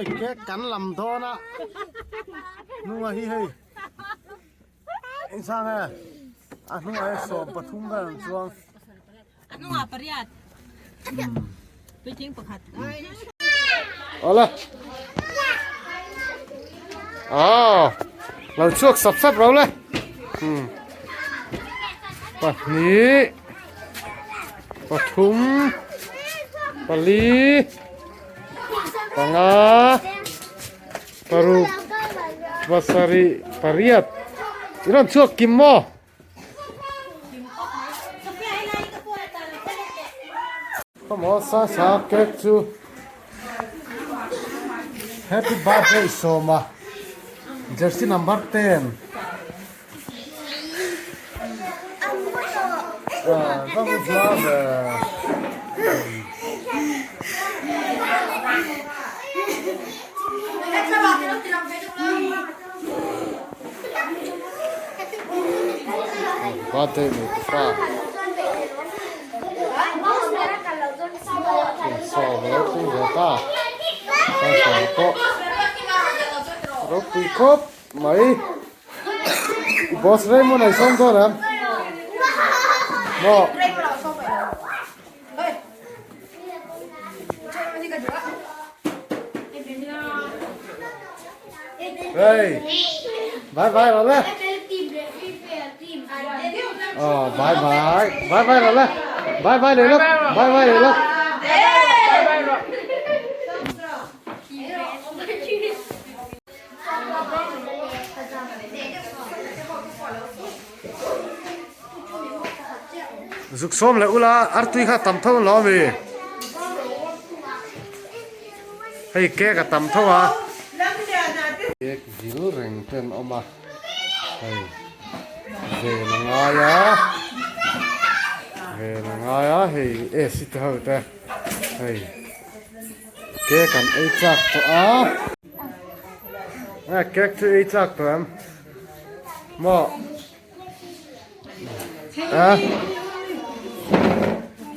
Hei cake kan lam dawn a, hnunga hi hei engzang nge a hnungah hian 13 vel an chuang. A hnungah pariat. Puitling pakhat. Awle. Ah, lo chhuak sap sap ro le. Hmm. Pahnih. Pathum. Pali. Panga. Paruk. Pasarih. Pariat. I rawn chhuak kim maw? Khawmaw sa sa cake chu happy birthday sawma jersey number 10 ah va mu hma ve. Birthday nei te fa kum sawm a lo thleng ve ta sangkhar pawh ropui khawp mai boss Raymond a i sawm dawn em maw. Hey, bye bye rồi le. Ờ, bye bye. Bye bye rồi le. Bye bye rồi lúc. Bye bye rồi lúc. Zuk sawm leh ula artui kha tam tho lo ami hei cake a tam tho a cake vil reng te an awm a hei ven a ngai a ven a ngai a hei ac te ho te hei cake an ei chak tawh a. A cake chu ei chak tawh em maw a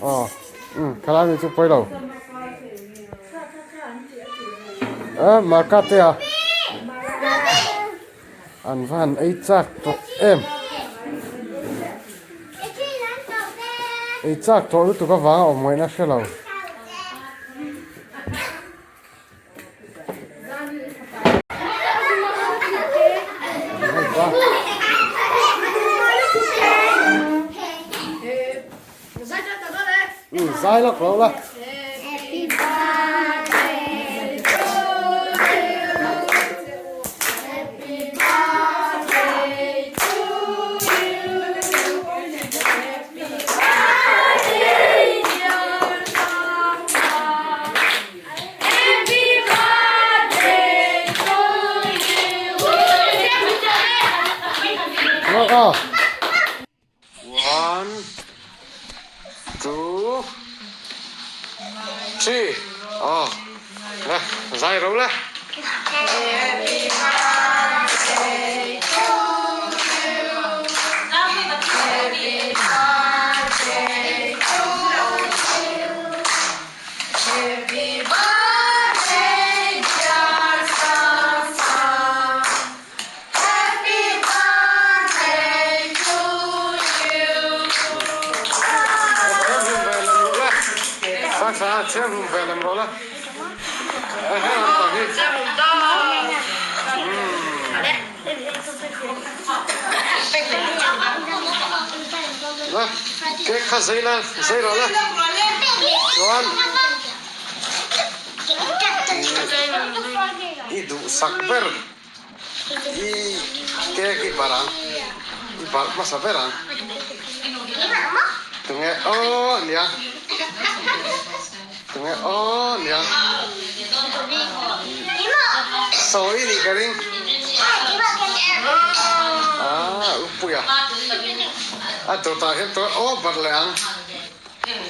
aw um khalai mi chu pawi lo a marka te a an va han ei chak tawh em ei chak tawh lutuk avanga awm ngaihna hre lo. Zai lawk lo la. One, two, three. Oh, le, zai ro le. Happy birthday to you. Happy birthday to you. Happy birthday dear Sasa. Happy birthday to you. Sasa, chhiar hlum ve lem rawh la. Hei lampang hi. La, cake kha zei la, zei rawh la. Chuan i duhsak ber i cake i barh ang, i barh hmasa ber ang. Tunge aw nia. Tunge aw nia. Sawi nih ka ring. Ah, upuia. A dawtah hian tawh aw barh leh ang.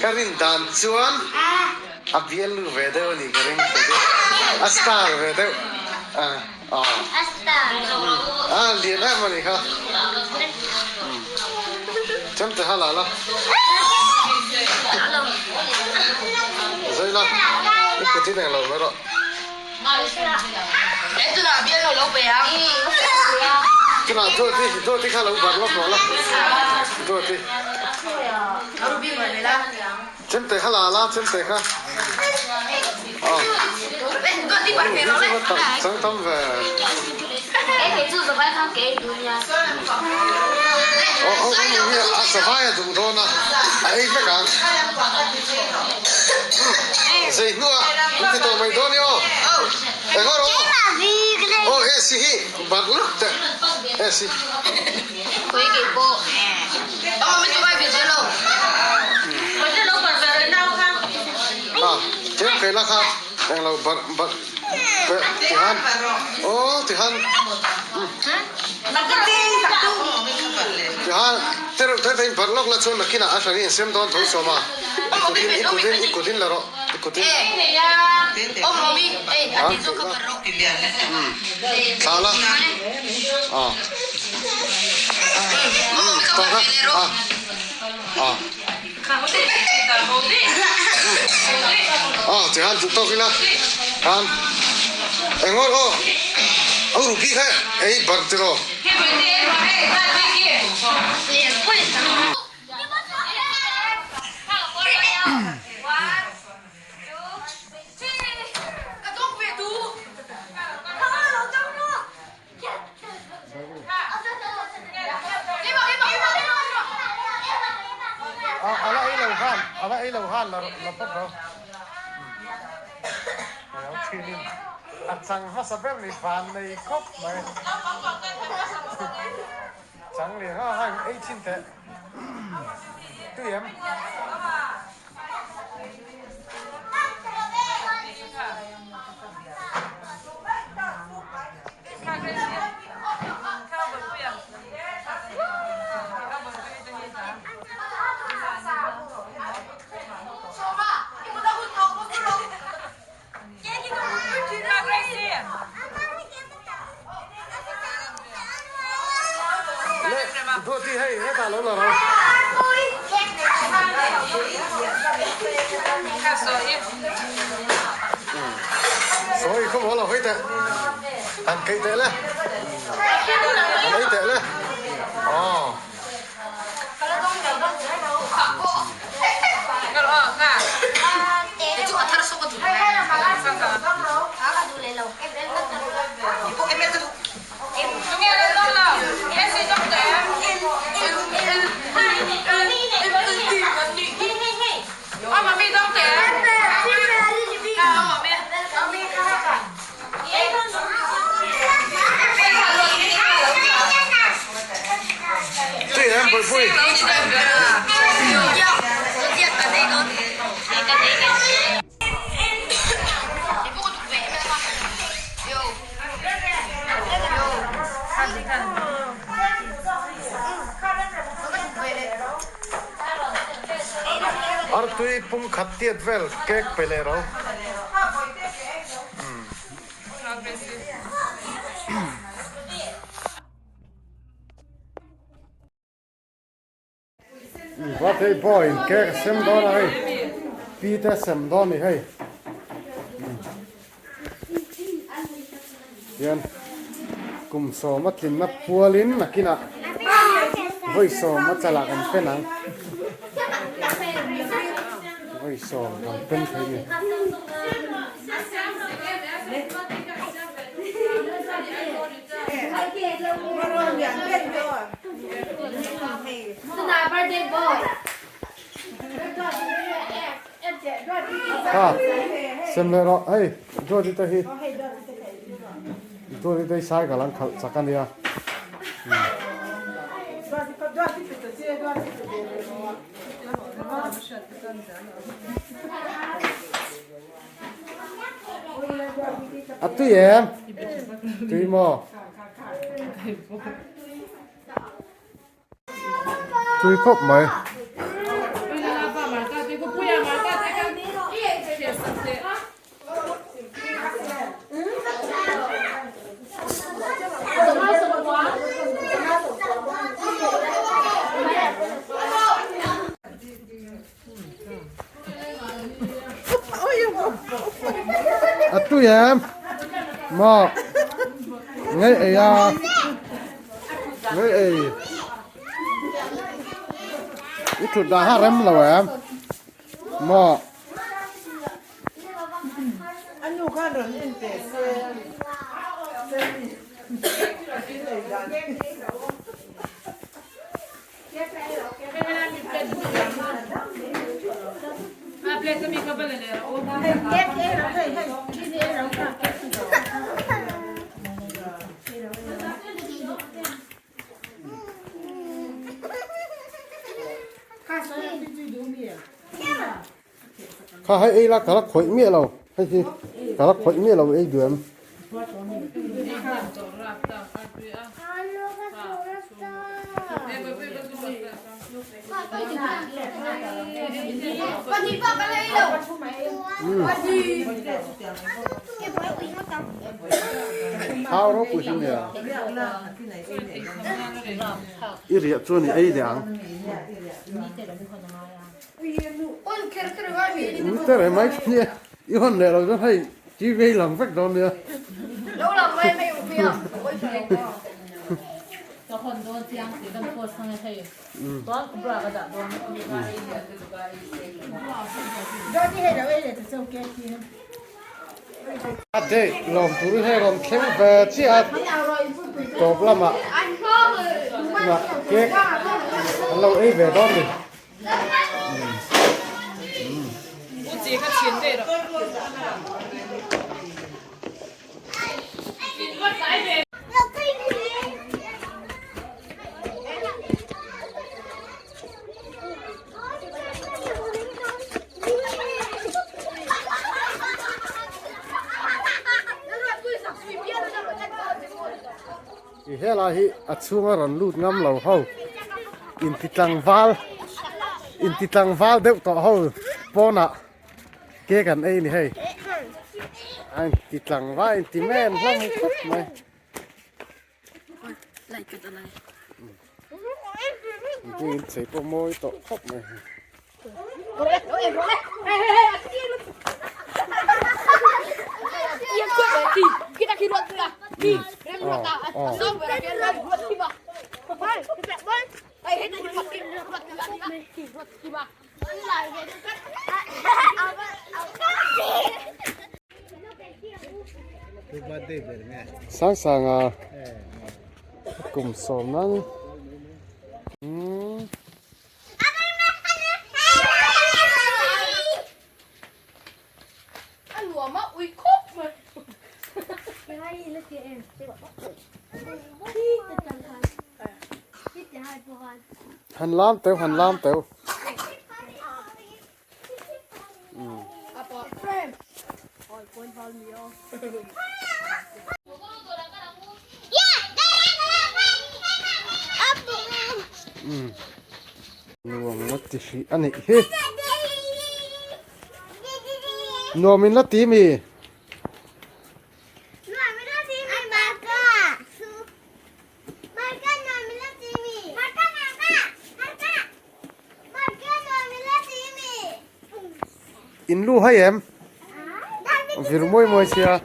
Ka rin dan chuan a bial lu ve deuh a nih ka ring. A star ve deuh. Ah, ah lian em a nih kha. Chemte ha la la. Zai la. I kut hi eng lo mai rawh. Tunah Duati, Duati kha lo barh lawk rawh la. Duati. Chemte kha la la, chemte kha. Aw. Chang tam ve. Aw, aw, a savai a duh dawn a, a ei vek ang. Zei hnuah an ti tawh mai dawn i aw. Eng aw rawh aw. Aw AC hi barh lawk teh AC. A tlem kai la kha eng lo barh barh teh tihan aw tihan tihan te reuh te te in barh lawk la chuan nakinah a hran i insem dawn tho sawm a i kutin i kutin i kutin la rawh i kutin thla la a tawk a a a tihan duh tawk ila khan engawr aw a ruby kha ei barh tiraw. A la ei lo khan, a la ei lo khan la la phawt ro. A lo thin in a chang hmasa ber ni van nei khawp mai. Chang lian a hang ei thin teh. Tui em? Duati hei hetah lo la ro. Sawi khaw maw lo hawi teh. Han keih teh le. Han ei teh le. Aw. Tui em Bawihpui. Artui pum khat tiat vel cake pe leh ro. Birthday boy in cake a sem dawn a hei pi te a sem dawn a ni hei hian kum sawma tlinna pualin nakinah vawi sawma chalah kan pen ang vawi sawm kan pen thei a ni. Kha sem leh rawh hei Duati te hi Duati te hi cycle an khalh chak a nia. A tui em? Tui maw? Tui khawp mai. A tui em? Maw ngei ei a ngei ei i thut dah ha rem lo em maw. Kha hei ei la ka la khawih miah lo hei hi ka la khawih miah lo ei duh em. Thau ropui hi nia i riah chuan i ei leh ang. Ui te reng mai nia i hawn leh lo chuan hei TV hi lang vek dawn nia. A date lawm turin hei rawn thleng ve chiah a tawp lamah cake an lo ei ve dawn ni. I helai hi a chhunga rawn lut ngam lo ho inti tlangval inti tlangval deuh tawh ho pawnah cake an ei a ni hei a inti tlangval inti men hlawm khawp mai. Inti inchei pawh mawi tawh khawp mai. Sang sanga kum sawm nan umm. Han lam teuh han lam teuh. Nuam la ti hrih a nih hi. Nuam in la ti mi? In lu hai em? Vir mawi mawi sia.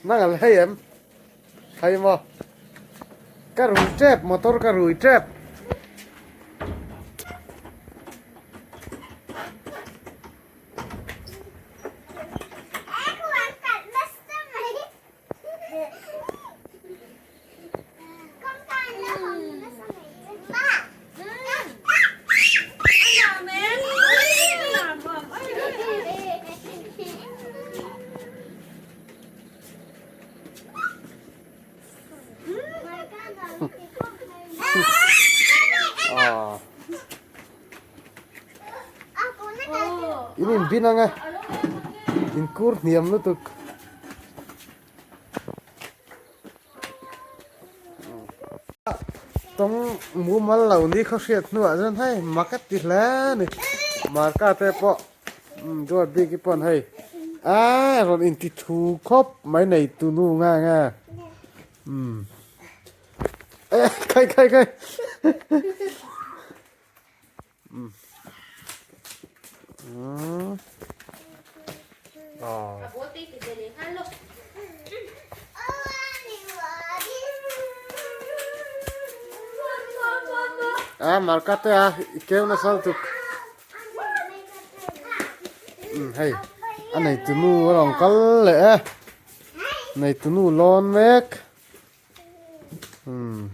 Nang al hei em? Hai maw? Ka rui tep motor ka rui tep. In inbin ang e in kur hniam lutuk. Tawng mumal lo ni khaw hriat hnuah chuan hei mak a ti hle a ni marka te pawh duat bik hi pawn hei aaa rawn inti thu khawp mai nei tu nu nga nga umm eh khai khai khai umm umm aw. A marka te a i keu nasa lutuk. Umm hei a neitu nu a rawn kal leh e. Neitu nu lawn mek. Umm.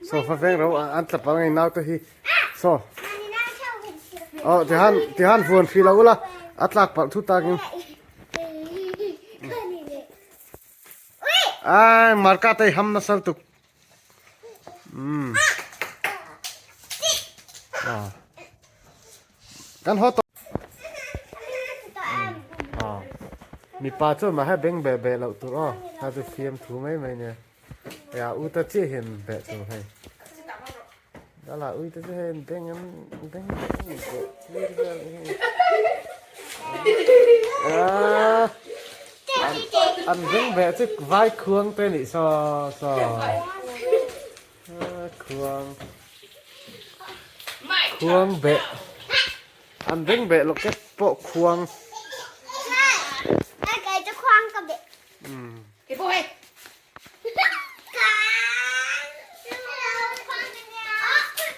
Sofa veng ro an tla pang ei naute hi so oh tihan tihan vuan hri lo ula a tlak palh thu takin ai marka te ham na sal tuk um ah kan ho to ah mipa chuan mah he beng be be lo tur aw ta chu fiam thu mai mai nia Ya u ta chi hin be chu hei. Đó là ui ta chi hin beng em beng beng be. À. An beng be chu vai khuang te ni so so. Khuang. Khuang be. An beng be lo ke po khuang.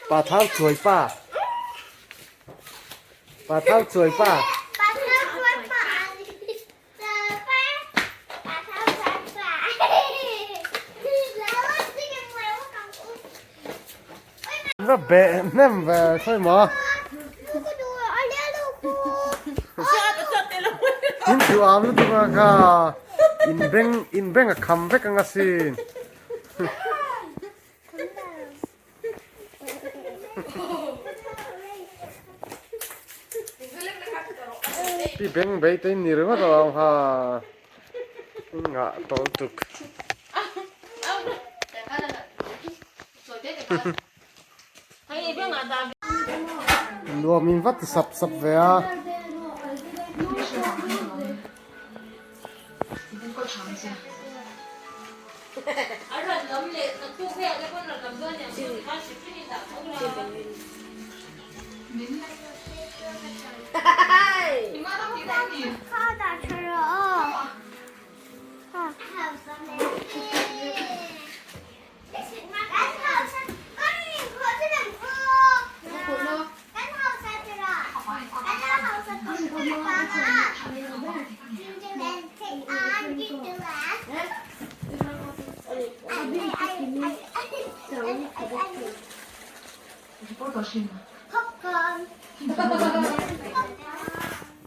Pa thau chuai pa. Pa thau chuai pa. Va beh hnem ve khawi maw. In chu am lutuk a kha in beng in beng a kham vek ang asin. Pi beng bei te in ni ringawt a lo ha ngah tawh lutuk. Nuam in va ti sap sap ve a.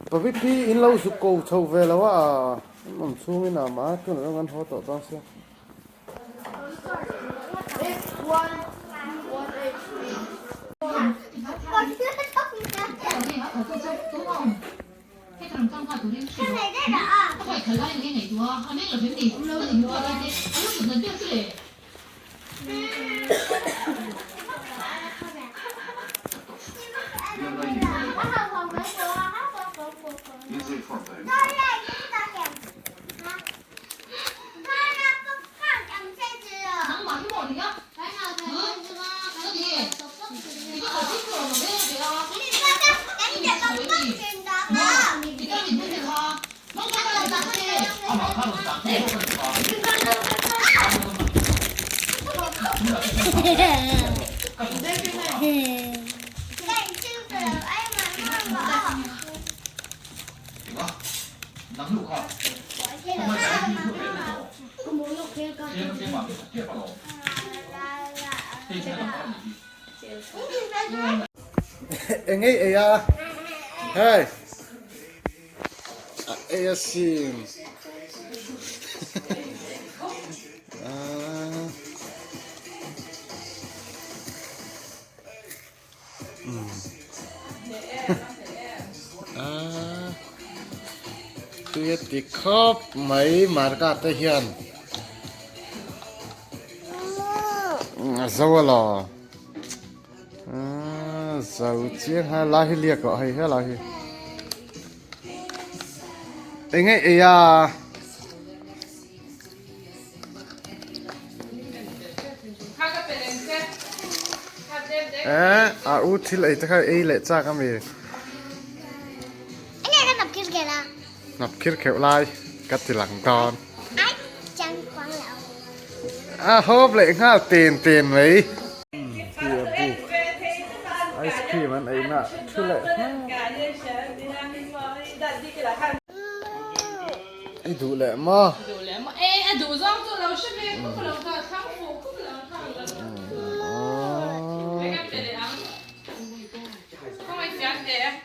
Pawipi in lo zuk ko chho ve lo a, an awm chhungin a mah tunah chuan kan haw tawh dawn sia. Eng ei ei a hei a ei a sin Tui a ti khawp mai marka te hian a zo alaw zo chiang ha lai hi liak rawh hei helai hi eng nge ei a. Eh, a u thil ei te kha ei leh chak a mi. Nap khir kheuh lai ka ti lang dawn. a hawp leh nghal ten ten mai. Hi a buk ice cream an ei na thu leh nghal. I duh leh maw? Duh leh maw? E a duh zawng chu lo hre ve khup lo kha thlang fuh khup lo kha. Eng pe leh ang. Khawngaih fian teh.